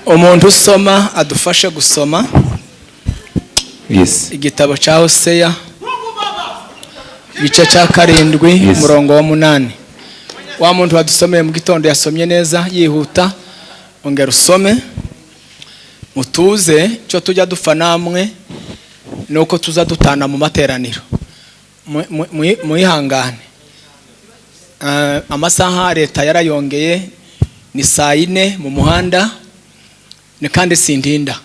Umuntu usoma adufashe gusoma. Yes. Igitabo cya Hoseya, igice cya 7, Yes. umurongo wa 8. Wa muntu wadusomeye mu gitondo yasomye neza yihuta, ongera usome mutuze. Icyo tujya dupfa namwe ni uko tuza dutana mu materaniro. Mwihangane. Amasaha leta yarayongeye, ni saa 4 mu muhanda, ni kandi sindinda.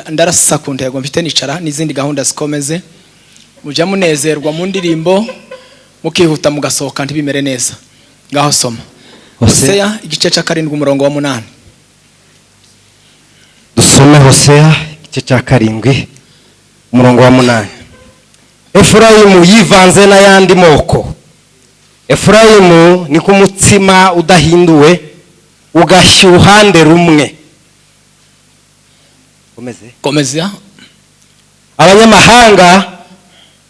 Ndarasa ku ntego mfite, nicara n'izindi gahunda zikomeze. Mujya munezerwa mu ndirimbo, mukihuta mugasohoka ntibimere neza. Ngaho soma. Hoseya. Hoseya igice cya 7, umurongo wa 8. Dusome Hoseya igice cya 7, umurongo wa 8. Efurayimu yivanze n'ayandi moko. Efurayimu ni k'umutsima udahinduwe, ugashya uruhande rumwe. Komeze. Komeza. Abanyamahanga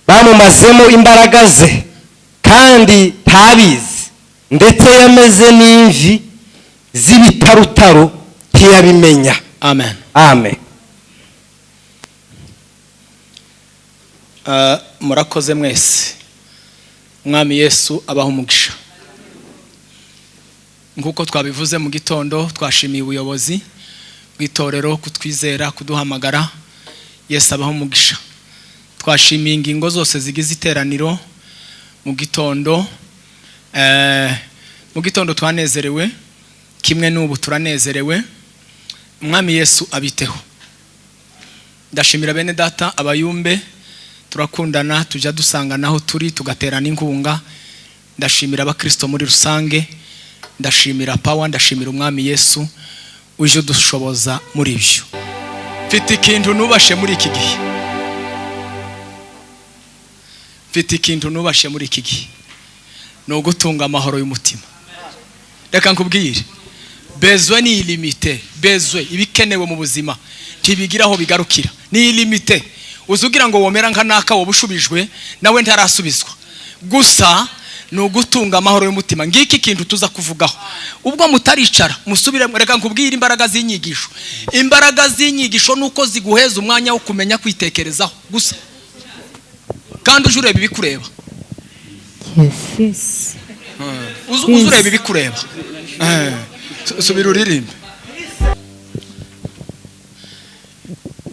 bamumazemo imbaraga ze, kandi ntabizi, ndetse yameze n'imvi z'ibitarutaru, ntiyabimenya. Amen. Amen. Murakoze mwese. Umwami Yesu abaha umugisha. Nk'uko twabivuze mu gitondo, twashimiye ubuyobozi bw'itorero kutwizera, kuduhamagara. Yesu abaha umugisha. Twashimiye ingingo zose zigize iteraniro mu gitondo. Mu gitondo twanezerewe kimwe n'ubu turanezerewe. Umwami Yesu abiteho. Ndashimira bene data abayumbe, turakundana, tujya dusangana aho turi, tugaterana inkunga. Ndashimira abakristo muri rusange, ndashimira Power, ndashimira Umwami Yesu uje udushoboza muri ibyo. Mfite ikintu nubashe muri iki gihe, mfite ikintu nubashe muri iki gihe, ni ugutunga amahoro y'umutima. Reka nkubwire, bezwe ni illimité, bezwe ibikenewe mu buzima ntibigira aho bigarukira, ni illimité. Uzugira ngo womera nka naka wobushubijwe nawe ntarasubizwa. Gusa ni ugutunga amahoro y'umutima. Ngiki kintu tuza kuvugaho ubwo mutaricara musubire. Reka nkubwire imbaraga z'inyigisho. Imbaraga z'inyigisho nuko ziguheza umwanya wo kumenya kwitekerezaho gusa, kandi uje ureba ibikureba. Yes. Yes. Uze ureba ibikureba. Subira uririmbe.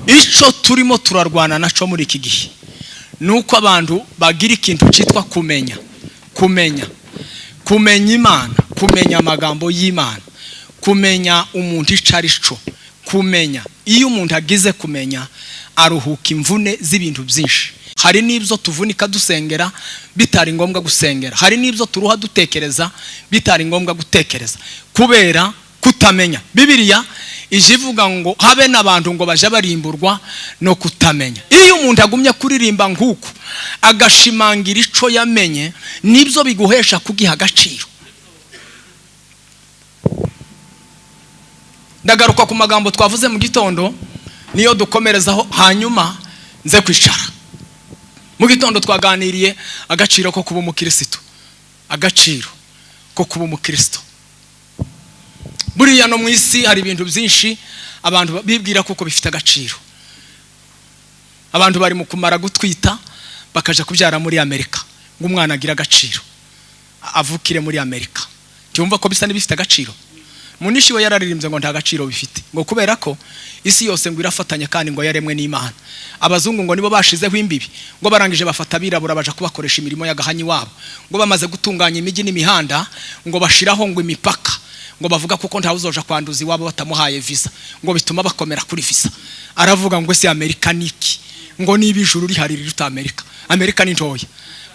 Ico turimo turarwana naco muri iki gihe nuko abantu bagira ikintu cyitwa kumenya, kumenya, kumenya Imana, kumenya amagambo y'Imana, kumenya umuntu ico ari cyo, kumenya. Iyo umuntu agize kumenya aruhuka imvune z'ibintu byinshi. Hari n'ibyo tuvunika dusengera bitari ngombwa gusengera, hari n'ibyo turuha dutekereza bitari ngombwa gutekereza kubera kutamenya. Bibiliya ije ivuga ngo habe n'abantu ngo baje barimburwa no kutamenya. Iyo umuntu agumye kuririmba nk'uku agashimangira ico yamenye, nibyo biguhesha kugiha agaciro. Ndagaruka ku magambo twavuze mu gitondo, niyo dukomerezaho, hanyuma nze kwicara. Mu gitondo twaganiriye agaciro ko kuba umukristo, agaciro ko kuba umukristo. Buriya no mu isi hari ibintu byinshi abantu bibwira kuko bifite agaciro. Abantu bari mu kumara gutwita bakaja kubyara muri Amerika ngo umwana agire agaciro, avukire muri Amerika. Ntiwumva ko bisa n'ibifite agaciro? Munishi we yararirimbye ngo nta gaciro bifite, ngo kubera ko isi yose ngo irafatanya kandi ngo yaremwe n'Imana. Abazungu ngo nibo bashizeho imbibi, ngo barangije bafata abirabura baja kubakoresha imirimo y'agahanyi wabo, ngo bamaze gutunganya imijyi n'imihanda ngo bashiraho ngo imipaka, ngo bavuga kuko ntawe uzoja kwanduza iwabo batamuhaye visa, ngo bituma bakomera kuri visa. Aravuga ngo ese Amerika niki? Ngo niba ijuru rihari riruta Amerika, Amerika ni ntoya,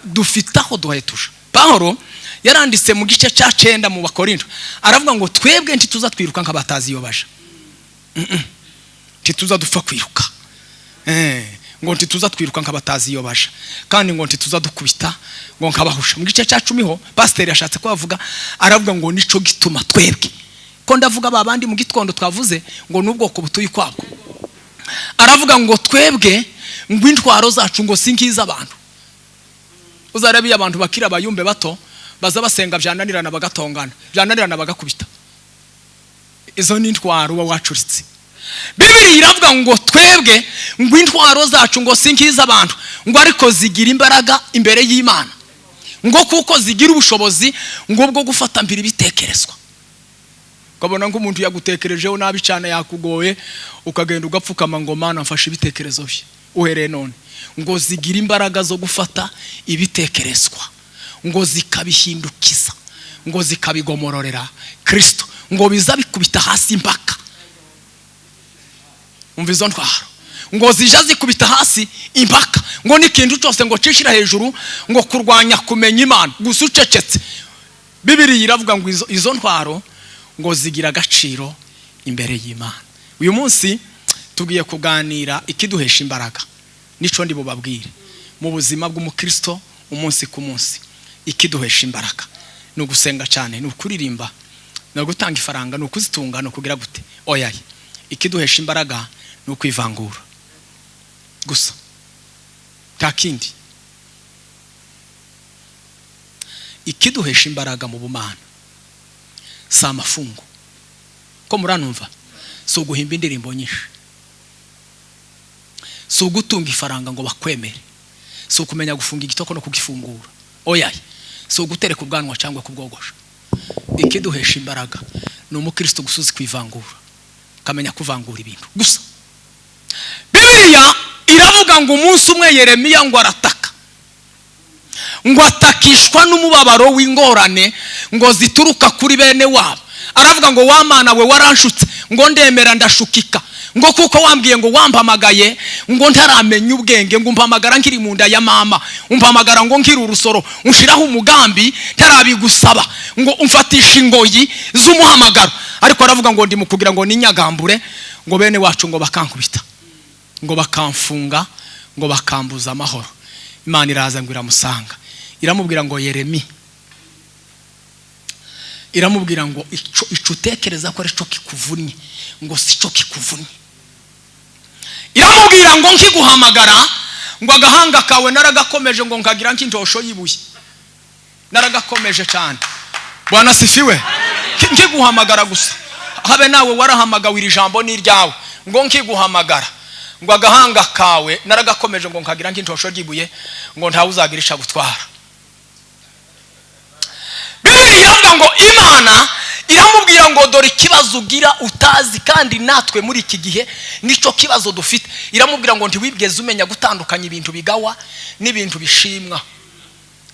dufite aho duhetusha. Pawulo yaranditse mu gice cya 9 mu Bakorinto, aravuga ngo twebwe ntituza twiruka nk'abatazi iyo baja. Ntituza dupfa kwiruka. Ngo ntituza twiruka nk'abatazi iyo baja, kandi ngo ntituza dukubita ngo nkabahusha. Mu gice cya 10 ho pasiteri yashatse kubavuga, aravuga ngo nico gituma twebwe, ko ndavuga ba bandi mu gitondo twavuze ngo n'ubwoko butuye kwabwo, aravuga ngo twebwe ngo intwaro zacu ngo si nk'iz'abantu. Uzarebe abantu bakira abayumbe bato baza basenga byananirana bagatongana, byananirana bagakubita. Izo ni intwaro uba wacuritse. Bibiri iravuga ngo twebwe ngo intwaro zacu ngo si nk'iz'abantu, ngo ariko zigira imbaraga imbere y'Imana, ngo kuko zigira ubushobozi ngo bwo gufata mbere ibitekerezwa. Ukabona nk'umuntu yagutekerejeho nabi cyane, yakugoye, ukagenda ugapfukama ngo Mana mfashe ibitekerezo bye uhereye none. Ngo zigira imbaraga zo gufata ibitekerezwa, ngo zikabihindukiza, ngo zikabigomororera Kristo, ngo biza bikubita hasi impaka. Umva izo ntwaro ngo zija zikubita hasi impaka, ngo n'ikintu cyose ngo cishira hejuru ngo kurwanya kumenya Imana gusa ucecetse. Bibiri iravuga ngo izo ntwaro ngo zigira agaciro imbere y'Imana. Uyu munsi tugiye kuganira ikiduhesha imbaraga, nico ndi bubabwire mu buzima bw'umukristo umunsi ku munsi. Ikiduhesha imbaraga ni ugusenga cyane, ni ukuririmba, ni ugutanga ifaranga, ni ukuzitunga, ni ukugira gute? Oyaye, ikiduhesha imbaraga ni ukwivangura gusa, nta kindi. Ikiduhesha imbaraga mu bumana si amafungo, ko muranumva, si uguhimba indirimbo nyinshi, si ugutunga ifaranga ngo bakwemere, si ukumenya gufunga igitoko no kugifungura, oyaye, si ugutereka ubwanwa cyangwa kubwogosha. Ikiduhesha imbaraga ni umukristo gusa uzi kwivangura, ukamenya kuvangura ibintu gusa. Bibiliya iravuga ngo umunsi umwe Yeremiya ngo arataka, ngo atakishwa n'umubabaro w'ingorane ngo zituruka kuri bene wabo. Aravuga ngo wa Mana we waranshutse, ngo ndemera ndashukika, ngo kuko wambwiye ngo wampamagaye ngo ntaramenya ubwenge, ngo umpamagara nkiri mu nda ya mama, umpamagara ngo nkiri urusoro, unshiraho umugambi ntarabigusaba, ngo umfatisha ingoyi z'umuhamagaro. Ariko aravuga ngo ndi mu kugira ngo ninyagambure, ngo bene wacu ngo bakankubita, ngo bakamfunga, ngo bakambuza amahoro. Imana iraza ngo iramusanga, iramubwira ngo Yeremi, iramubwira ngo ico utekereza ko ari cyo kikuvunnye, ngo si cyo kikuvunnye. Iramubwira ngo nkiguhamagara ngo agahanga kawe naragakomeje, ngo nkagira nk'intosho y'ibuye, naragakomeje cyane. Bwana sifiwe. Nkiguhamagara gusa, habe nawe warahamagawe, iri jambo ni iryawe. Ngo nkiguhamagara ngo agahanga kawe naragakomeje, ngo nkagira nk'intosho ry'ibuye, ngo ntawe uzagira ico agutwara. Bibiliya iravuga ngo Imana iramubwira ngo dore ikibazo ugira utazi, kandi natwe muri iki gihe nico kibazo dufite. Iramubwira ngo ntiwibweze umenya gutandukanya ibintu bigawa n'ibintu bishimwa.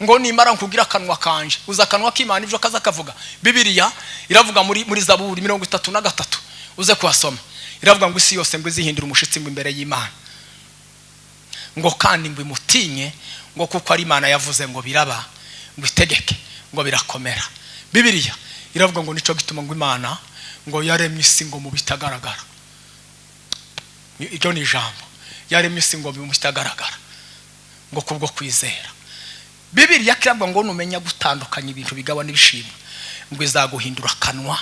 Ngo nimara nkugira akanwa kanje, uza akanwa k'Imana ibyo kaza kavuga. Bibiliya iravuga muri Zaburi 33, uze kuhasoma, iravuga ngo isi yose ngo izihindura umushitsi ngo imbere y'Imana, ngo kandi ngo imutinye, ngo kuko ari Imana yavuze ngo biraba, ngo itegeke, ngo birakomera. Bibiliya iravuga ngo nico gituma ngo Imana ngo yaremye isi ngo mu bitagaragara. Iryo ni ijambo, yaremye isi ngo mu bitagaragara, ngo kubwo kwizera. Bibiliya iravuga ngo numenya gutandukanya ibintu bigawa n'ibishimwa, ngo izaguhindura akanwa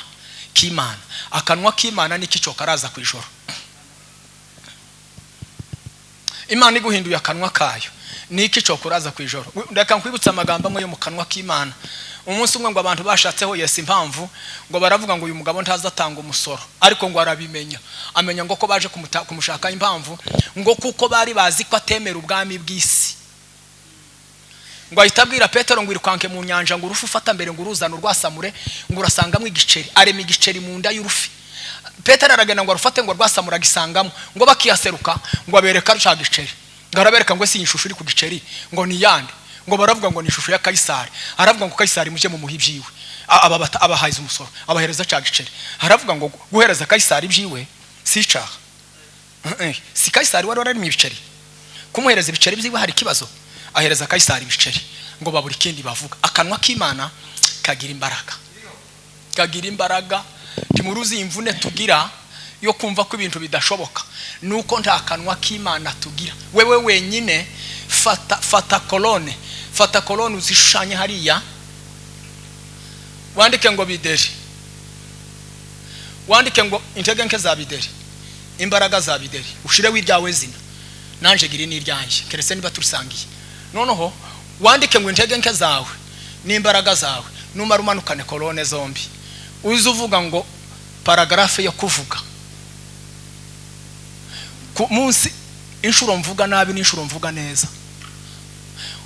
k'Imana. Akanwa k'Imana ni kico karaza ku ijoro. Imana iguhinduye akanwa kayo ni kico kuraza ku ijoro. Reka nkwibutse amagambo amwe yo mu kanwa k'Imana. Umunsi umwe ngo abantu bashatseho Yesu impamvu, ngo baravuga ngo uyu mugabo ntazatanga umusoro, ariko ngo arabimenya, amenya ngo ko baje kumushaka impamvu, ngo kuko bari bazi ko atemera ubwami bw'isi. Ngo ahita abwira Petero ngo irukwanke mu nyanja, ngo urufi ufata mbere ngo uruzane urwasamure, ngo urasangamo igiceri. Arema igiceri mu nda y'urufi. Petero aragenda ngo arufate, ngo rwasamura agisangamo, ngo bakiyaseruka ngo abereka ca giceri. Ngo arabereka ngo si ishusho iri ku giceri, ngo ni yande? Ngo baravuga ngo ni ishusho ya Kaisari. Aravuga ngo Kaisari muje mumuhe ibyiwe. Abahaye umusoro, abahereza ca giceri. Aravuga ngo guhereza Kaisari ibyiwe si icaha. Si Kaisari wari wararemye ibiceri, kumuhereza ibiceri byiwe hari ikibazo? Ahereza Kaisari ibiceri, ngo babura ikindi bavuga. Akanwa k'Imana kagira imbaraga, kagira imbaraga. Timuruzi imvune tugira yo kumva ko ibintu bidashoboka, nuko nta kanwa k'Imana tugira. Wewe wenyine fata kolone, fata kolone uzishushanye hariya, wandike ngo Bideri, wandike ngo intege nke za Bideri, imbaraga za Bideri, ushireho iryawe zina, nanje giri n'iryanjye, keretse niba turisangiye. Noneho wandike ngo intege nke zawe n'imbaraga zawe, numara umanukane kolone zombi, uze uvuga ngo Paragraphe yo kuvuga ku munsi, inshuro mvuga nabi n'inshuro mvuga neza.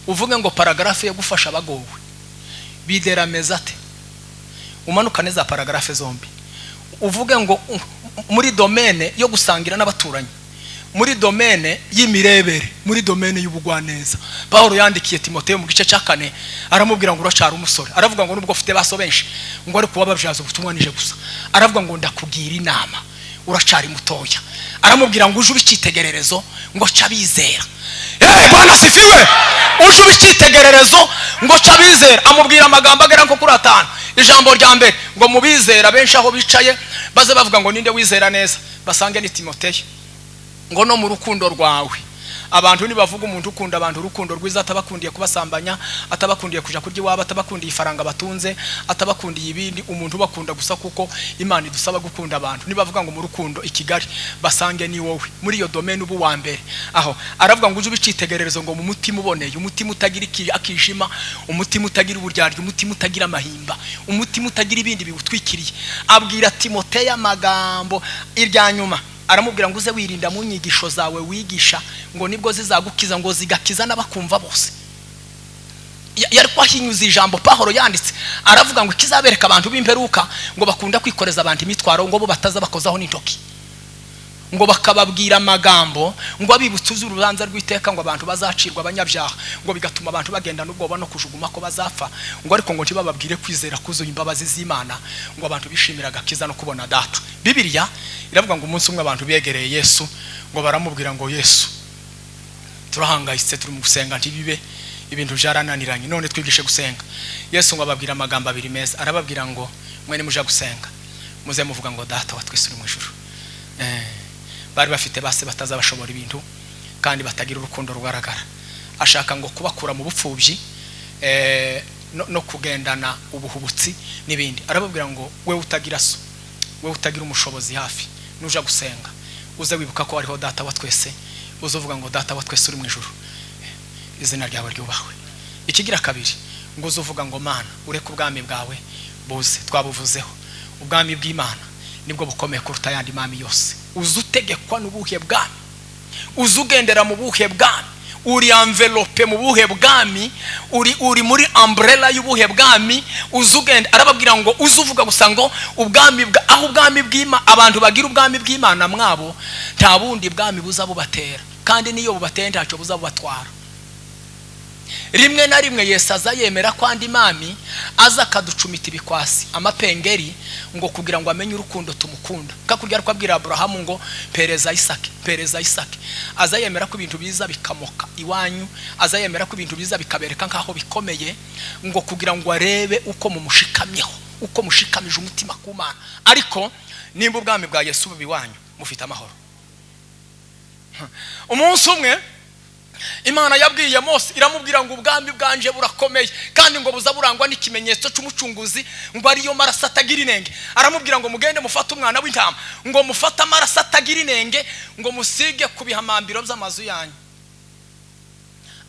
Uvuge ngo paragraphe yo gufasha abagowe biderameza ate? Umanukane za paragraphe zombi, uvuge ngo muri domaine yo gusangira n'abaturanyi, muri domaine y'imirebere, muri domaine y'ubugwaneza. Paul yandikiye Timoteyo mu gice cya 4, aramubwira ngo uracara umusore. Aravuga ngo nubwo ufite baso benshi, ngo ariko wababyaza ubutumwa nije gusa. Aravuga ngo ndakugira inama, uracari mutoya. Aramubwira ngo uje ube icyitegererezo ngo ca bizera. Hey, Bwana sifiwe! Uje ube icyitegererezo ngo ca bizera. Amubwira amagambo agera nko kuri 5. Ijambo rya mbere ngo mu bizera benshi aho bicaye baze bavuga ngo ninde wizera neza, basange ni Timoteyo. Ngo no mu rukundo rwawe, abantu nibavuga umuntu ukunda abantu urukundo rwiza, atabakundiye kubasambanya, atabakundiye kuja kurya iwabo, atabakundiye ifaranga batunze, atabakundiye ibindi, umuntu ubakunda gusa kuko Imana idusaba gukunda abantu, nibavuga ngo mu rukundo i Kigali, basange ni wowe. Muri iyo domaine ubu wa mbere. Aho aravuga ngo uje ube icyitegererezo ngo mu mutima uboneye, umutima utagira akijima, umutima utagira uburyarya, umutima utagira amahimba, umutima utagira ibindi biwutwikiriye. Abwira Timoteyo amagambo irya nyuma, aramubwira ngo uze wirinda mu nyigisho zawe wigisha, ngo nibwo zizagukiza, ngo zigakiza n'abakumva bose. Yari kwahinyuza ijambo Pahoro yanditse, aravuga ngo ikizabereka abantu b'imperuka, ngo bakunda kwikoreza abantu imitwaro, ngo bo bataza bakozaho n'intoki, ngo bakababwira amagambo ngo abibutse urubanza rw'iteka, ngo abantu bazacirwa abanyabyaha, ngo bigatuma abantu bagenda n'ubwoba no kujuguma ko bazapfa, ngo ariko ngo ntibababwire kwizera kuzuye imbabazi z'Imana, ngo abantu bishimira agakiza no kubona Data. Bibiliya iravuga ngo umunsi umwe abantu begereye Yesu, ngo baramubwira ngo Yesu, turahangayitse, turi mu gusenga ntibibe, ibintu byarananiranye, none twigishe gusenga. Yesu ngo ababwira amagambo abiri meza. Arababwira ngo mwene muja gusenga muze muvuga ngo Data wa twese uri mu ijuru. Bari bafite base batazabashobora ibintu kandi batagira urukundo rugaragara. Ashaka ngo kubakura mu bupfubyi no kugendana ubuhubutsi n'ibindi. Arababwira ngo we utagira so, we utagira umushobozi hafi, nuja gusenga uze wibuka ko hariho Data wa twese, uze uvuga ngo Data wa twese uri mu ijuru, izina ryawe ryubahwe. Ikigira kabiri ngo uze uvuga ngo Mana, ureke ubwami bwawe buze. Twabuvuzeho, ubwami bw'Imana nibwo bukomeye kuruta ayandi mami yose. Uze utegekwa n'ubuhe bwami? Uze ugendera mu buhe bwami? Uri enveloppe mu buhe bwami? Uri muri umbrella y'ubuhe bwami? Uze ugenda. Arababwira ngo uze uvuga gusa ngo ubwami bwa, aho ubwami bw'Imana, abantu bagira ubwami bw'Imana mwabo, nta bundi bwami buza bubatera, kandi niyo bubateye ntacyo buza bubatwara. Rimwe na rimwe Yesu aza yemera ko andi mami aza akaducumita ibikwasi, amapengeri, ngo kugira ngo amenye urukundo tumukunda. Kakurya ariko abwira Aburahamu ngo pereza Isaki, pereza Isaki. Aza yemera ko ibintu biza bikamoka iwanyu, aza yemera ko ibintu biza bikabereka nkaho bikomeye, ngo kugira ngo arebe uko mumushikamyeho, uko mushikamije umutima ku Mana. Ariko nimba ubwami bwa Yesu buba iwanyu, mufite amahoro. Umunsi umwe Imana yabwiye Mose, iramubwira ngo ubwami bwanje burakomeye, kandi ngo buza burangwa n'ikimenyetso cy'umucunguzi, ngo ariyo maraso atagira inenge. Aramubwira ngo mugende mufate umwana w'intama, ngo mufate amaraso atagira inenge, ngo musige ku bihamambiro by'amazu yanyu.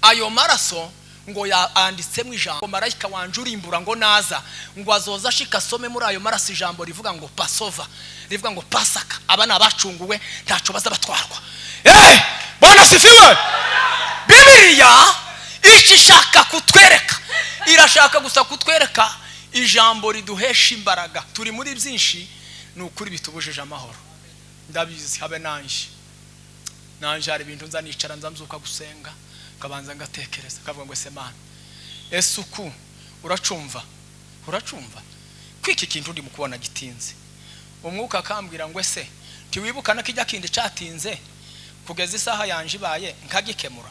Ayo maraso ngo yanditsemo ijambo, marayika wanje urimbura ngo naza, ngo azoza ashika asome muri ayo maraso ijambo rivuga ngo Pasova, rivuga ngo Pasaka. Aba ni abacunguwe, ntaco baza batwarwa. Bwana sifiwe! Bibiliya icyo ishaka kutwereka, irashaka gusa kutwereka ijambo riduhesha imbaraga. Turi muri byinshi ni ukuri bitubujije amahoro, ndabizi, habe nanje nanje hari ibintu nza nicara, nza mzuka gusenga, kabanza ngatekereza, kavuga ngo ese Mana, ese uku uracumva, uracumva kwiki kintu ndi mu kubona gitinze? Umwuka akambwira ngo ese ntiwibuka na kijya kindi catinze kugeza isaha yanje ibaye nkagikemura?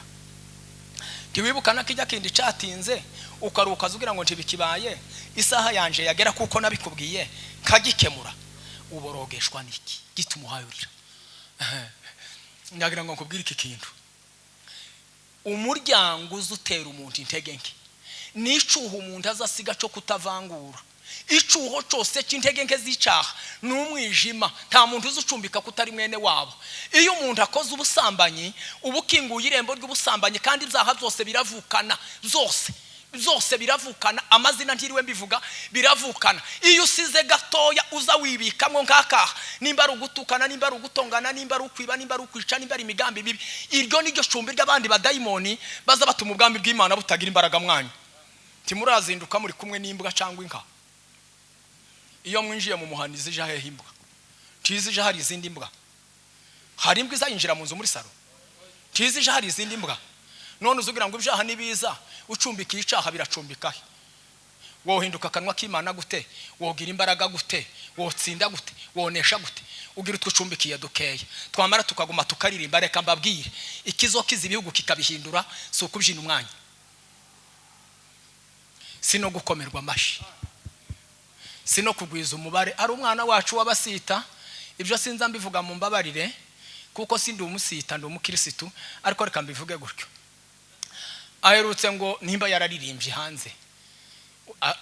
Ntiwibuka na kijya kindi catinze ukaruka ugira ngo ntibikibaye, isaha yanje yagera kuko nabikubwiye nkagikemura? Uborogeshwa niki gituma uhayurira? Ndagira ngo nkubwire iki kintu: umuryango uza utera umuntu intege nke n'icuho umuntu azasiga cyo kutavangura, icuho cyose cy'intege nke z'icaha ni umwijima. Nta muntu uzi ucumbika kutari mwene wabo. Iyo umuntu akoze ubusambanyi, uba ukinguye irembo ry'ubusambanyi, kandi ibyaha byose biravukana, byose Byose biravukana. Amazina ntiriwe mbivuga, biravukana. Iyo usize gatoya uza wibikamo nk'akaha, nimba ari ugutukana, nimba ari ugutongana, nimba ari ukwiba, nimba ari ukwica, nimba ari imigambi mibi, iryo ni ryo cumbi ry'abandi badayimoni baza batuma ubwami bw'Imana butagira imbaraga. Mwanyu ntimurazinduka muri kumwe n'imbwa cyangwa inka. Iyo mwinjiye mu muhanda, izija hehe imbwa? Ntizije hari izindi mbwa? Hari imbwa izayinjira mu nzu, muri salo? Ntizije hari izindi mbwa? None uzugira ngo ibyaha nibiza ucumbikiye icaha biracumbika he? Wohinduka akanwa k'Imana gute? Wogira imbaraga gute? Wotsinda gute? Wonesha gute? Ugira utwo ucumbikiye dukeya, twamara tukaguma tukaririmba. Reka mbabwire, ikizokiza ibihugu kikabihindura si ukubyina umwanya, si no gukomerwa amashyi, si no kugwiza umubare. Ari umwana wacu w'abasita, ibyo sinza mbivuga, mu mbabarire, kuko si ndi umusita, ndi umukirisitu, ariko reka mbivuge gutyo. Aherutse ngo nimba yararirimbye hanze,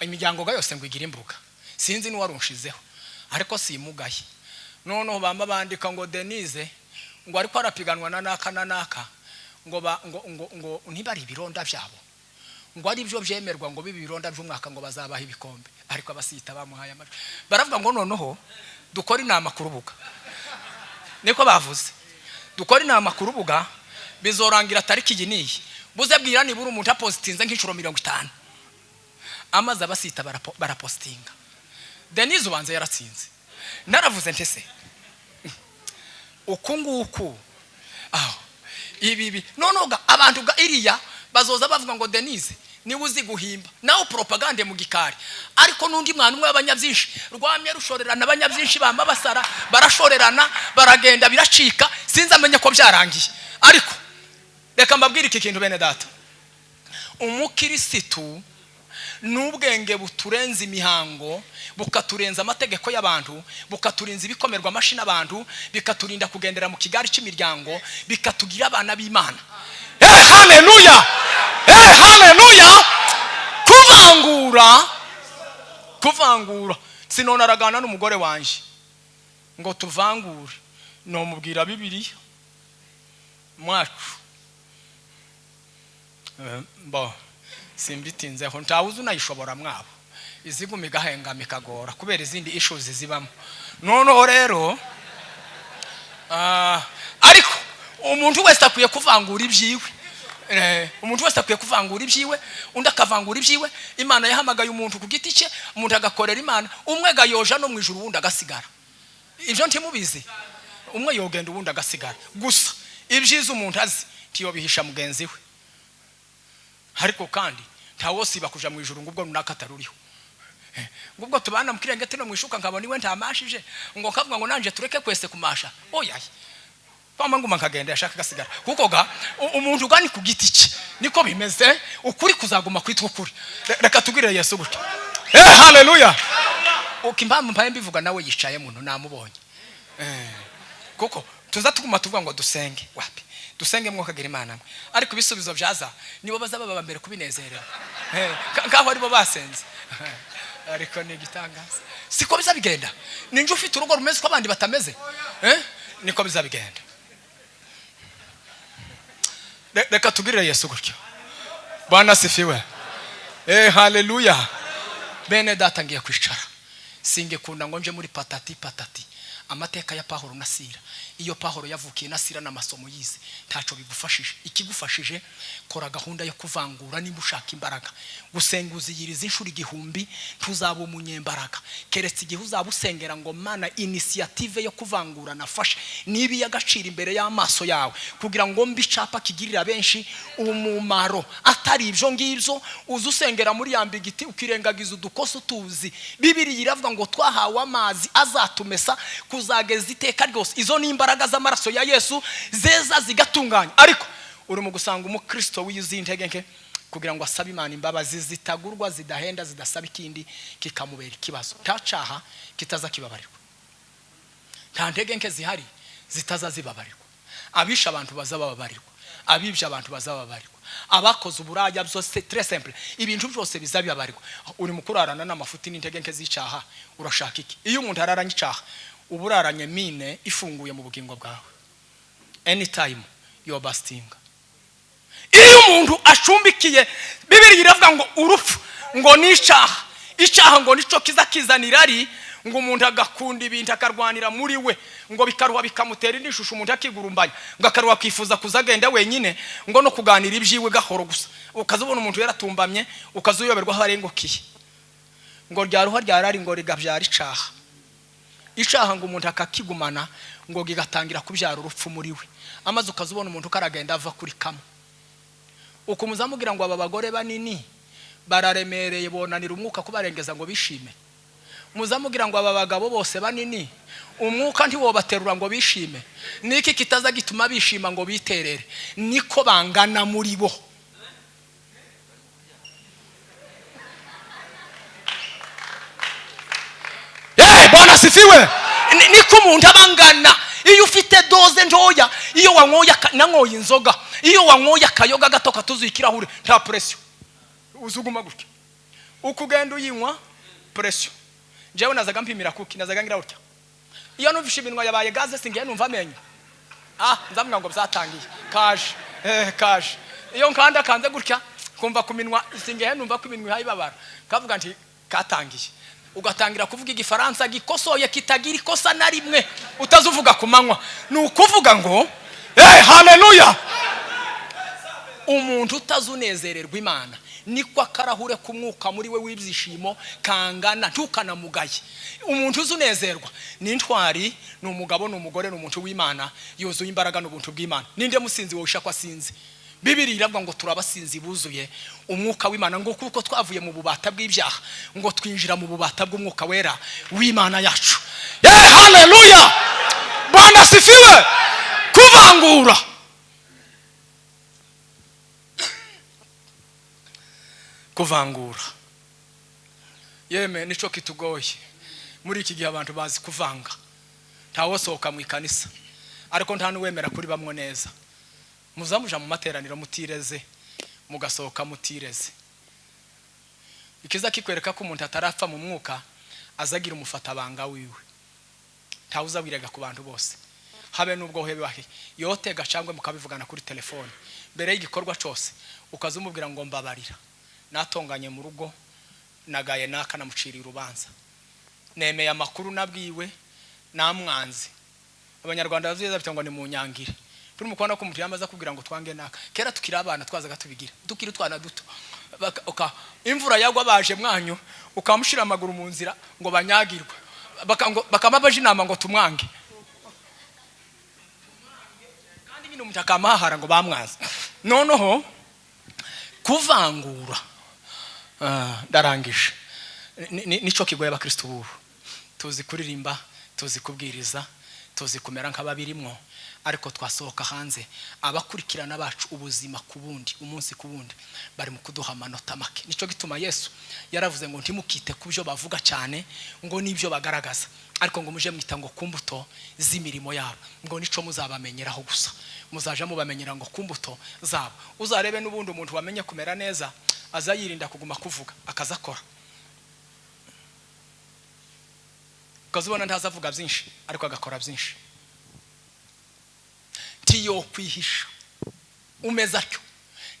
imiryango ga yose ngo igire imbuga, sinzi n'uwarunshizeho, ariko simugaye. Noneho bamba bandika ngo Denise ngo ariko arapiganwa na naka na naka, ngo ba, ngo ngo ngo niba ari ibironda byabo, ngo ari byo byemerwa, ngo bibe ibironda by'umwaka, ngo bazabaha ibikombe. Ariko abasita bamuhaye amajwi, baravuga ngo noneho dukore inama ku rubuga. Niko bavuze, dukore inama ku rubuga, bizorangira tariki iyi n'iyi. Buze bwira nibura umuntu apositinze nk'inshuro 50, amaze abasita barapositinga, Denise ubanza yaratsinze. Naravuze ntese uku nguku aho ibi bi noneho ga abantu ga iriya bazoza bavuga ngo Denise niwe uzi guhimba, nawe propagande mu gikari. Ariko n'undi mwana umwe w'abanyabyinshi rwamye rushorerana, abanyabyinshi bamba basara, barashorerana, baragenda, biracika, sinzi amenye ko byarangiye. Ariko reka mbabwire iki kintu, bene data: umukirisitu n'ubwenge buturenza imihango, bukaturenza amategeko y'abantu, bukaturinza ibikomerwa amashyi n'abantu, bikaturinda kugendera mu kigari cy'imiryango, bikatugira abana b'Imana. Hey, haleluya! Hey, haleluya! Kuvangura, kuvangura, sinone aragana n'umugore wanjye ngo tuvangure, nomubwira Bibiliya mwacu. Bo simbitinzeho, ntawuzi unayishobora mwabo, iziguma igahengama, ikagora kubera izindi issues zibamo. Noneho rero ariko umuntu wese akwiye kuvangura ibyiwe. Umuntu wese akwiye kuvangura ibyiwe, undi akavangura ibyiwe. Imana yahamagaye umuntu ku giti cye, umuntu agakorera Imana. Umwe gayoja no mu ijuru, uwundi agasigara. Ibyo ntimubizi? Umwe yogenda, uwundi agasigara. Gusa ibyiza umuntu azi ntiyobihisha mugenzi we. Ariko kandi ntawosiba kuja mu ijuru ngo ubwo runaka ataruriho, ngo ubwo tubana mu kirengeti no mu ishuka, nkabona iwe ntamashije, ngo kavuga ngo nanje tureke kwese kumasha. Oya, kwama nguma nkagenda, yashaka agasigara, kuko ga umuntu ugani ku giti cye niko bimeze. Ukuri kuzaguma kwitwa ukuri. Reka tugirire Yesu gutya. Haleluya! Uko impamvu mpaye mbivuga, nawe yicaye muntu namubonye. Kuko tuza tuguma tuvuga ngo dusenge, wapi, dusenge mwukagira Imana mwe, ariko ibisubizo byaza nibo baza baba mbere kubinezerera. Nkaho aribo basenze. Ariko ni igitangaza, siko biza bigenda. Ninjye ufite urugo rumeze uko abandi batameze. Niko biza bigenda. Reka tugirire Yesu gutyo. Bwana sifiwe! Haleluya! Bene data, ngiye kwicara. Singekunda ngo nje muri patati patati. Amateka ya Pahoro na Sira, iyo Pahoro yavukiye na Sira n'amasomo yize, ntaco bigufashije. Ikigufashije, kora gahunda yo kuvangura nimba ushaka imbaraga. Gusenga uziyiriza inshuro 1000, ntuzaba umunyembaraga keretse igihe uzaba usengera ngo: "Mana, initiative yo kuvangura nafashe niba iy'agaciro imbere y'amaso yawe, kugira ngo mbe icapa kigirira benshi umumaro." Atari ibyo ngibyo, uza usengera muri ya mbigiti, ukirengagiza udukosa utuzi. Bibiri iravuga ngo twahawe amazi azatumesa kuzageza iteka ryose. Izo ni imbaraga z'amaraso ya Yesu zeza zigatunganya. Ariko uri mu gusanga umukristo wiyuzuye intege nke, kugira ngo asabe Imana imbabazi zitagurwa, zidahenda, zidasaba ikindi, kikamubera ikibazo. Nta caha kitaza kibabarirwa, nta ntege nke zihari zitaza zibabarirwa. Abishe abantu baza bababarirwa, abibye abantu baza bababarirwa, abakoze uburaya, byose, très simple, ibintu byose biza bibabarirwa. Uri mu kurarana n'amafuti n'intege nke z'icyaha, urashaka iki? Iyo umuntu araranye icyaha, uba uraranye mine ifunguye mu bugingo bwawe, anytime yo bustinga. Iyo umuntu acumbikiye, Bibiri iravuga ngo urupfu ngo ni icyaha, icyaha ngo nicyo kiza kizana irari, ngo umuntu agakunda ibintu, akarwanira muri we, ngo bikaruha bikamutera indi shusho, umuntu akigurumbanya, ngo akaruha akifuza kuza agenda wenyine, ngo no kuganira ibyiwe gahoro gusa. Ukaza ubona umuntu yaratumbamye, ukaza uyoberwa aho arengukiye. Ngo ryaruha ryarari, ngo rigabyara icaha. Icaha ngo umuntu akakigumana, ngo gigatangira kubyara urupfu muri we. Amaze ukaza ubona umuntu ukaragenda ava kuri kamwe, ukumuza amubwira ngo aba bagore banini bararemereye, bonanira umwuka kubarengeza ngo bishime. Muzamubwira ngo aba bagabo bose banini, umwuka ntiwobaterura ngo bishime. Niki kitaza gituma bishima ngo biterere? Niko bangana muri bo. Bwana sifiwe. Niko umuntu abangana. Iyo ufite doze ntoya, iyo wanyoye, nanyoye inzoga, iyo wanyoye akayoga gato katuzuye ikirahure, nta pression, uzuguma gutya. Uko ugenda uyinywa, pression. Njyewe nazaga mpimira kuki, nazaga ngira gutya. Iyo numvishe iminwa yabaye gaze, singiye numva amenyo, nzavuga ngo byatangiye, kaje, kaje. Iyo nkanda kanze gutya, kumva ku minwa, singiye numva ko iminwa ihayibabara, kavuga nti katangiye. Ugatangira kuvuga igifaransa gikosoye kitagira ikosa na rimwe utazuvuga ku manywa. Ni ukuvuga ngo haleluya. Umuntu utazunezererwa Imana, niko akarahure k'umwuka muri we w'ibyishimo kangana, ntukanamugaye. Umuntu uzunezerwa ni intwari, ni umugabo, ni umugore, ni umuntu w'Imana, yuzuye imbaraga n'ubuntu bw'Imana. Ninde musinzi wowe ushaka asinze? Bibiri iravuga ngo turabasinzi buzuye umwuka w'Imana, ngo kuko twavuye mu bubata bw'ibyaha, ngo twinjira mu bubata bw'umwuka wera w'Imana yacu. Haleluya, Bwana sifiwe. Kuvangura, kuvangura, yeme nico kitugoye muri iki gihe. Abantu bazi kuvanga, ntawosohoka mu ikanisa, ariko nta n'uwemera kuri bamwe neza. Muzamuja mu materaniro mutireze, mugasohoka mutireze. Ikiza kikwereka ko umuntu atarapfa mu mwuka, azagira umufatabanga wiwe, ntawuzabwiraga ku bantu bose, habe nubwo hebe bahe yotega cyangwa mukabivugana kuri telefone mbere y'igikorwa cyose, ukaza umubwira ngo mbabarira, natonganye mu rugo, nagaye naka, namuciriye urubanza, nemeye amakuru nabwiwe, namwanze. Abanyarwanda bavuze bati ngo ni mu nyangire. Turi mu kubona ko umuntu yamaze kubwira ngo twange naka. Kera tukiri abana twazaga tubigira, tukiri utwana duto. Imvura yagwa baje mwanyu, ukamushira amaguru mu nzira ngo banyagirwe, bakamabaje inama ngo tumwange. Kandi nyine umuntu akamahara ngo bamwaze. Noneho kuvangura, ndarangije. Nico kigoye abakristo bubu. Tuzi kuririmba, tuzi kubwiriza, tuzi kumera nk'ababirimwo, ariko twasohoka hanze abakurikirana bacu ubuzima ku bundi, umunsi ku wundi, bari mu kuduha amanota make. Nico gituma Yesu yaravuze ngo ntimukite ku byo bavuga cyane, ngo nibyo bagaragaza, ariko ngo muje mwita ngo ku mbuto z'imirimo yabo, ngo nico muzabamenyeraho gusa. Muzaja mubamenyera ngo ku mbuto zabo. Uzarebe n'ubundi umuntu wamenye kumera neza aza yirinda kuguma kuvuga, akazakora. Ukazubona ntazavuga byinshi, ariko agakora byinshi. Tiyo kwihisha umeze atyo,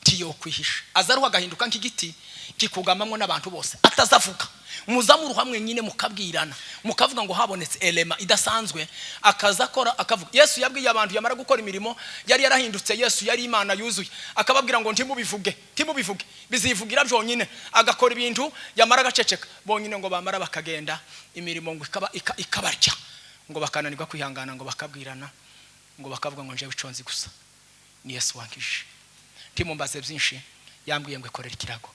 tiyo kwihisha azaruha agahinduka nk'igiti kikugamamwo n'abantu bose, atazavuga. Muzamuruha mwenyine mukabwirana, mukavuga ngo habonetse elema idasanzwe, akazakora akavuga. Yesu yabwiye abantu yamara gukora imirimo, yari yarahindutse. Yesu yari Imana yuzuye, akababwira ngo ntimubivuge, ntimubivuge, bizivugira byonyine. Agakora ibintu yamara agaceceka bonyine, ngo bamara bakagenda, imirimo ngo ikabarya, ngo bakananirwa kwihangana, ngo bakabwirana, ngo bakavuga ngo njewe iconzi gusa ni Yesu wankije. Ntimumbaze byinshi, yambwiye ngo ikorere ikirago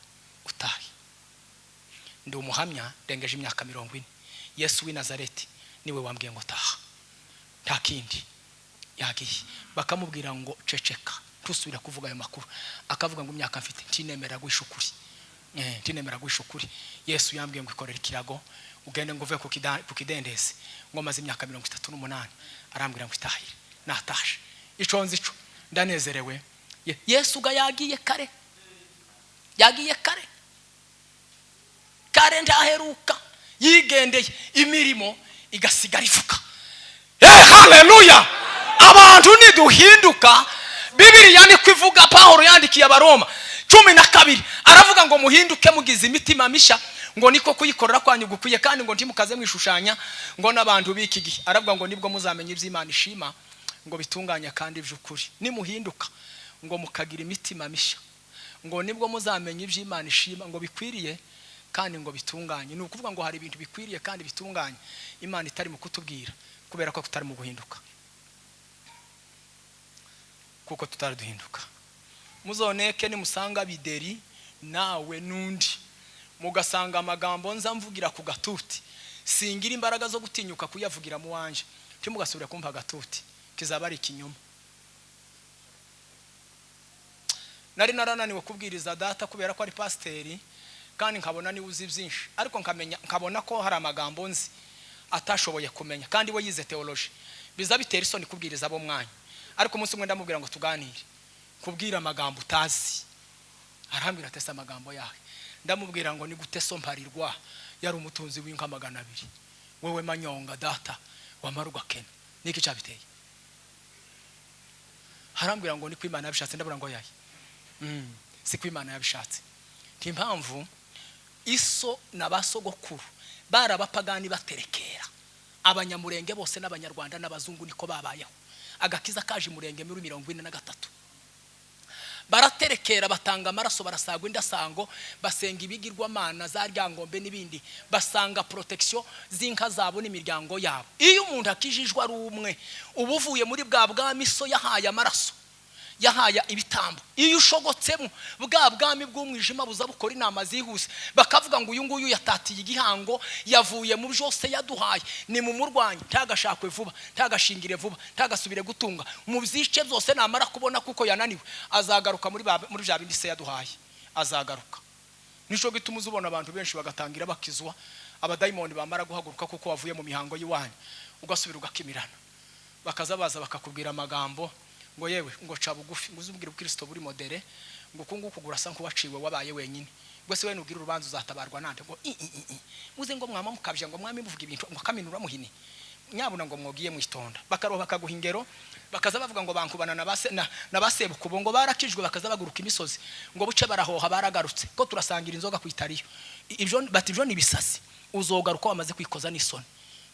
utahe. Ndi umuhamya, ndengeje imyaka 40. Yesu w'i Nazareti niwe wambwiye ngo taha, nta kindi. Yagiye bakamubwira ngo ceceka, ntusubira kuvuga ayo makuru. Akavuga ngo imyaka mfite ntinemera guhisha ukuri. Ntinemera guhisha ukuri. Yesu yambwiye ngo ikorere ikirago ugende, ngo uve ku kidendezi, ngo maze imyaka 38, arambwira ngo itahire. Natashe ico nzi ico, ndanezerewe. Yesu ga yagiye kare, yagiye kare kare, ndaheruka yigendeye, imirimo igasigara ifuka. Haleluya. Abantu niduhinduka Bibiliya niko ivuga. Pawulo yandikiye Abaroma 12, aravuga ngo muhinduke mugize imitima misha, ngo niko kuyikorera kwanyu gukwiye, kandi ngo ntimukaze mwishushanya ngo n'abantu b'iki gihe. Aravuga ngo nibwo muzamenya iby'Imana ishima, ngo bitunganya kandi by'ukuri. Nimuhinduka ngo mukagira imitima misha, ngo nibwo muzamenya iby'Imana ishima, ngo bikwiriye kandi ngo bitunganye. Ni ukuvuga ngo hari ibintu bikwiriye kandi bitunganye Imana itari mu kutubwira kubera ko tutari mu guhinduka, kuko tutari duhinduka. Muzoneke nimusanga Bideri nawe n'undi, mugasanga amagambo nza mvugira ku gatuti, singira imbaraga zo gutinyuka kuyavugira mu wanje, ntimugasubire kumva agatuti, kizaba ari ikinyoma. Nari narananiwe kubwiriza data kubera ko ari pasiteri, kandi nkabona niwe uzi byinshi, ariko nkamenya nkabona ko hari amagambo nzi atashoboye kumenya, kandi we yize theology. Biza bitera isoni kubwiriza abo mwanya. Ariko umunsi umwe ndamubwira ngo tuganire, kubwira amagambo utazi. Arambwira ati ese amagambo yawe? Ndamubwira ngo ni gute so Mparirwa yari umutunzi w'inka 200, wewe Manyonga data wamara ugakena, niki cyabiteye? Arambwira ngo ni ko Imana yabishatse. Ndabura ngo yayi si ko Imana yabishatse. Ntimpamvu iso na basogokuru bari abapagani baterekera abanyamurenge bose n'abanyarwanda n'abazungu, niko babayeho. Agakiza kaje murenge muri 43, baraterekera, batanga amaraso, barasagwa indasango, basenga ibigirwamana za Ryangombe n'ibindi, basanga protection z'inka zabo n'imiryango yabo. Iyo umuntu akijijwe ari umwe, uba uvuye muri bwa bwami so yahaye amaraso, yahaye ibitambo. Iyo ushogotsemo bwa bwami bw'umwijima buza bukora inama zihuse, bakavuga ngo uyu nguyu yatatiye igihango, yavuye mu byose yaduhaye, ni mu murwanyi, ntagashakwe vuba, ntagashingire vuba, ntagasubire gutunga, mu byice byose. Namara kubona kuko yananiwe, azagaruka muri bya bindi se yaduhaye, azagaruka. Nico gituma uzubona abantu benshi bagatangira bakizwa, abadayimoni bamara guhaguruka kuko wavuye mu mihango y'iwanyu, ugasubira ugakimirana, bakaza baza bakakubwira amagambo ngo yewe ngo ca bugufi, ngo uzubwire ubukristo buri modere, ngo uku nguku gurasa nkuwaciwe wabaye wenyine, ngo se we nugira urubanza uzatabarwa nande? Ngo i i i muze ngo mwama mukabya, ngo mwami muvuga ibintu ngo kaminura muhini nyabuna, ngo mwogiye mwitonda. Bakaroha bakaguha ingero, bakaza bavuga ngo bankubana na basebukubo ngo barakijwe, bakaza baguruka imisozi ngo buce barahoha baragarutse ko turasangira inzoga ku itariyo. Ibyo bati ibyo ni ibisasi, uzogaruka wamaze kwikoza n'isoni.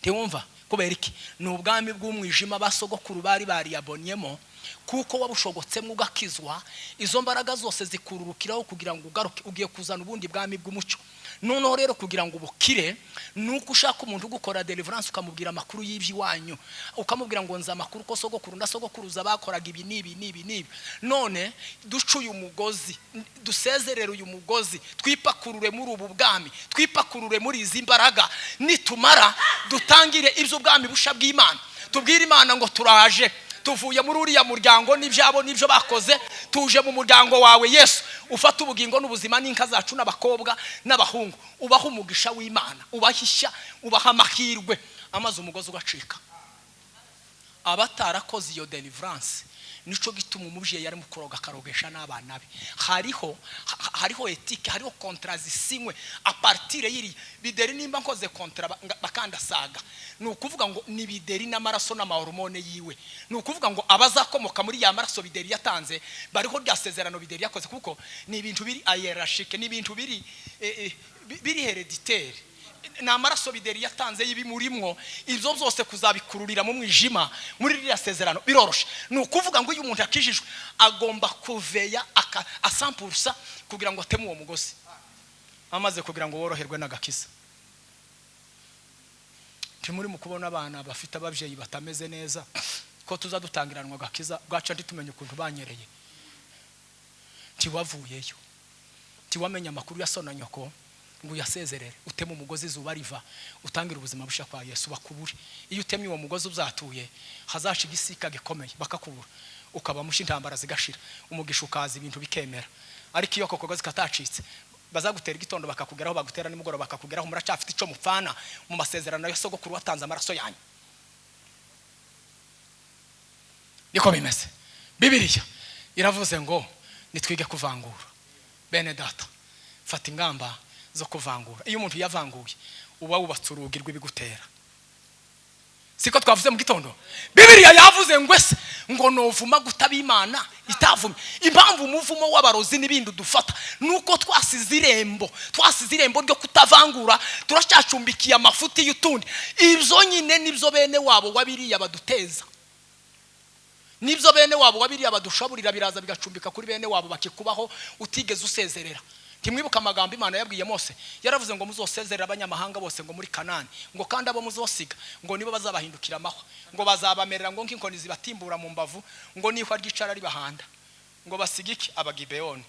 Ntiwumva kubera iki? Ni ubwami bw'umwijima basogokuru bari bariyabonyemo, kuko wabushogotsemo ugakizwa, izo mbaraga zose zikururukiraho kugira ngo ugaruke, ugiye kuzana ubundi bwami bw'umucyo. Noneho rero kugira ngo ubukire, nuko ushaka umuntu ugukora deliverance, ukamubwira amakuru y'iby'iwanyu, ukamubwira ngo nzi amakuru ko sogokuru na sogokuruza bakoraga ibi n'ibi n'ibi n'ibi, none duce uyu mugozi, dusezerere uyu mugozi, twipakurure muri ubu bwami, twipakurure muri izi mbaraga, nitumara dutangire iby'ubwami busha bw'Imana, tubwire Imana ngo turaje, tuvuye muri uriya muryango n'ibyabo n'ibyo bakoze, tuje mu muryango wawe Yesu, ufate ubugingo n'ubuzima n'inka zacu n'abakobwa n'abahungu, ubaha umugisha w'Imana, ubahisha, ubaha amahirwe, amaze umugozi ugacika. Abatarakoze iyo deliverance, nico gituma umubyeyi arimo kuroga akarogesha n'abana be. Hariho etike, hariho contrat zisinywe à partir y'iri Bideri. Nimba nkoze contrat bakandasaga, ni ukuvuga ngo ni Bideri n'amaraso n'amahormone yiwe. Ni ukuvuga ngo abazakomoka muri ya maraso Bideri yatanze bariho rya sezerano Bideri yakoze, kuko ni ibintu biri hiérarchique, ni ibintu biri biri héréditaire, ni amaraso Bideri yatanze y'ibimurimwo. Ibyo byose kuzabikururira mu mwijima muri ririya sezerano biroroshe. Ni ukuvuga ngo iyo umuntu akijijwe agomba kuveya asampurusa kugira ngo ateme uwo mugozi, amaze kugira ngo woroherwe n'agakiza. Ntimuri mu kubona abana bafite ababyeyi batameze neza, ko tuza dutangiranwa agakiza, bwaca ntitumenye ukuntu banyereye? Ntiwavuyeyo, ntiwamenye amakuru ya so na nyoko ngo uyasezerere, uteme umugozi izuba riva, utangire ubuzima bushya kwa Yesu, bakubure. Iyo utemye uwo mugozi uzatuye, hazaca igisika gikomeye bakakubura, ukaba mushya, intambara zigashira, umugisha ukaza, ibintu bikemera. Ariko iyo ako kagozi katacitse, bazagutera igitondo bakakugeraho, bagutera nimugoroba bakakugeraho, muracyafite icyo mupfana mu masezerano ya sogokuru watanze amaraso yanyu. Niko bimeze. Bibiliya iravuze ngo nitwige kuvangura. Bene data, fata ingamba zo kuvangura. Iyo umuntu yavanguye, uba wubatse urugi rw'ibigutera. Siko twavuze mu gitondo? Bibiliya yavuze ngo ese ngo novuma gutaba Imana itavumye? Impamvu umuvumo w'abarozi n'ibindi udufata nuko twasize irembo, twasize irembo ryo kutavangura, turacyacumbikiye amafuti y'utundi. Ibyo nyine nibyo bene wabo wabiriya baduteza, nibyo bene wabo wabiriya badushaburira, biraza bigacumbika kuri bene wabo bakikubaho utigeze usezerera. Ntimwibuka amagambo Imana yabwiye Mose? Yaravuze ngo muzosezerera abanyamahanga bose ngo muri Kanani, ngo kandi abo muzosiga ngo nibo bazabahindukira amahwa, ngo bazabamerera ngo nk'inkoni zibatimbura mu mbavu, ngo nihwa ryicara ribahanda, ngo basigike Abagibeyoni,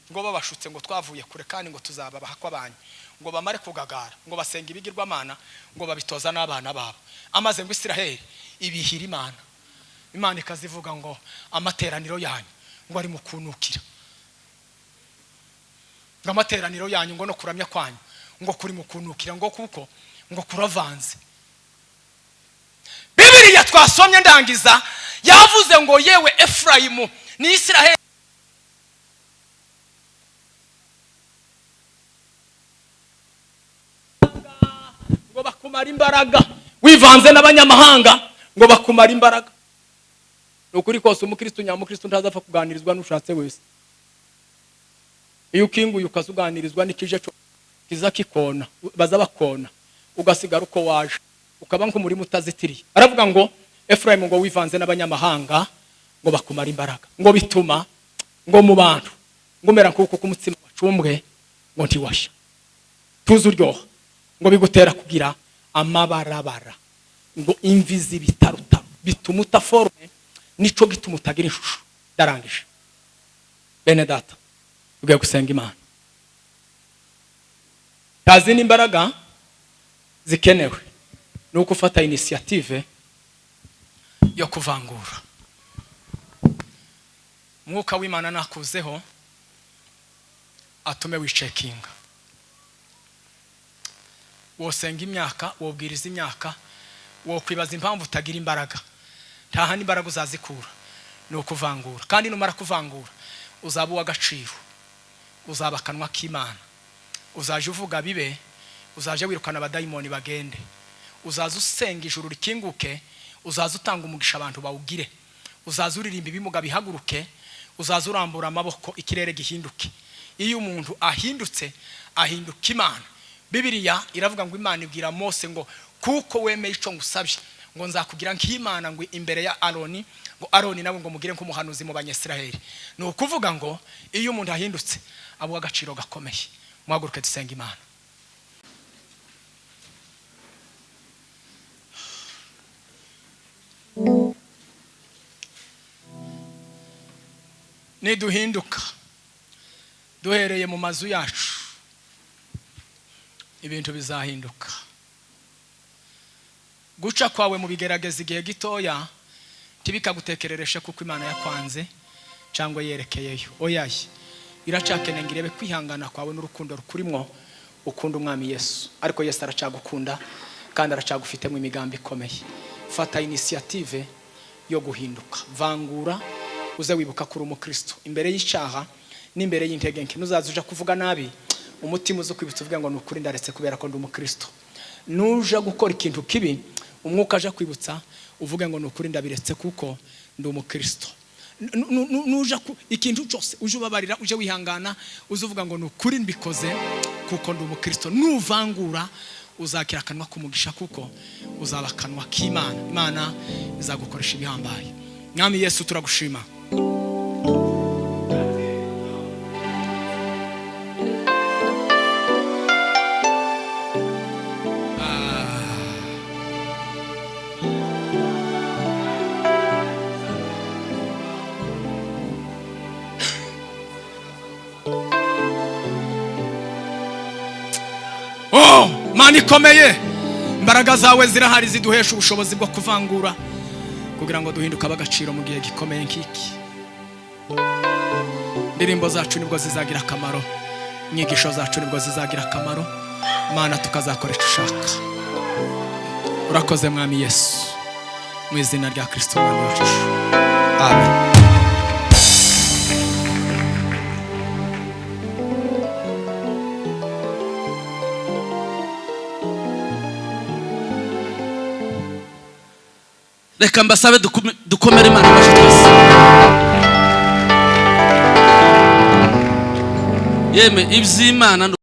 ngo babashutse ngo twavuye kure kandi ngo tuzababaha kw'abanyu, ngo bamare kugagara, ngo basenga ibigirwamana, ngo babitoza n'abana babo. Amaze ngo Isiraheli ibihira Imana, Imana ikazivuga ngo amateraniro yanyu ngo ari mukunukira, ngo amateraniro yanyu ngo no kuramya kwanyu ngo kuri mukunukira, ngo kuko ngo kuravanze. Bibiliya twasomye ndangiza yavuze ngo yewe Efurayimu ni Isiraheli ngo bakumara imbaraga, wivanze n'abanyamahanga ngo bakumara imbaraga. Ni ukuri kose umukristo nyamukristo ntazapfa kuganirizwa n'ushatse wese. Iyo ukinguye ukazuganirizwa n'ikije kiza kikona, baza bakona, ugasigara uko waje, ukaba nk'umurima utazitiriye. Aravuga ngo Efurayimu ngo wivanze n'abanyamahanga ngo bakumara imbaraga, ngo bituma ngo mu bantu ngo umera nk'uko k'umutsima wacumbwe ngo ntiwashya, tuzi uryoha, ngo bigutera kugira amabarabara, ngo imvi z'ibitarutaro bituma utaforme, nico gituma utagira ishusho. Ndarangije bene data, tugiye gusenga Imana. Tazi n'imbaraga zikenewe nuko ufata initiative yo kuvangura. Mwuka w'Imana nakuzeho atume wicekinga. Wosenga imyaka, wobwiriza imyaka, wokwibaza impamvu utagira imbaraga. Nta handi imbaraga uzazikura, ni ukuvangura. Kandi numara kuvangura uzaba uw'agaciro, uzaba akanwa k'Imana, uzaje uvuga bibe, uzaje wirukana abadayimoni bagende, uzaza usenga ijuru rikinguke, uzaza utanga umugisha abantu bawugire, uzaza uririmba ibimuga bihaguruke, uzaza urambura amaboko ikirere gihinduke. Iyo umuntu ahindutse ahinduka Imana. Bibiliya iravuga ngo Imana ibwira Mose ngo kuko wemeye ico ngusabye, ngo nzakugira nk'Imana ngo imbere ya Aroni, ngo Aroni nawe ngo mugire nk'umuhanuzi mu Banyisiraheli. Ni ukuvuga ngo iyo umuntu ahindutse abuha agaciro gakomeye. Muhaguruke dusenga Imana. Niduhinduka duhereye mu mazu yacu, ibintu bizahinduka. Guca kwawe mu bigerageza igihe gitoya ntibikagutekerereshe kuko Imana yakwanze cyangwa yerekeyeyo. Oyaye, iracakeneye ngo irebe kwihangana kwawe n'urukundo rukurimwo ukunda Umwami Yesu. Ariko Yesu aracagukunda kandi aracagufitemo imigambi ikomeye. Fata initiative yo guhinduka, vangura, uze wibuka kuri umukristo imbere y'icyaha n'imbere y'intege nke. Nuzaza uja kuvuga nabi, umutima uze kwibutsa uvuga ngo ni ukuri ndaretse kubera ko ndi umukristo. Nuja gukora ikintu kibi, umwuka aja kwibutsa uvuge ngo ni ukuri ndabiretse kuko ndi umukristo. Nuja ikintu cyose uje ubabarira, uje wihangana, uze uvuga ngo ni ukuri mbikoze kuko ndi umukristo. Nuvangura uzakira akanwa k'umugisha kuko uzaba akanwa k'Imana. Imana izagukoresha ibihambaye. Mwami Yesu turagushima. Oh, Mana ikomeye, imbaraga zawe zirahari ziduhesha ubushobozi bwo kuvangura kugira ngo duhinduke ab'agaciro mu gihe gikomeye nk'iki. Indirimbo zacu nibwo zizagira akamaro, inyigisho zacu nibwo zizagira akamaro, Mana tukazakoresha ushaka. Urakoze Mwami Yesu, mu izina rya Kristo Umwami wacu, amen. Reka mbasabe dukomere Imana amashyi twese. Yeme, iby'Imana ni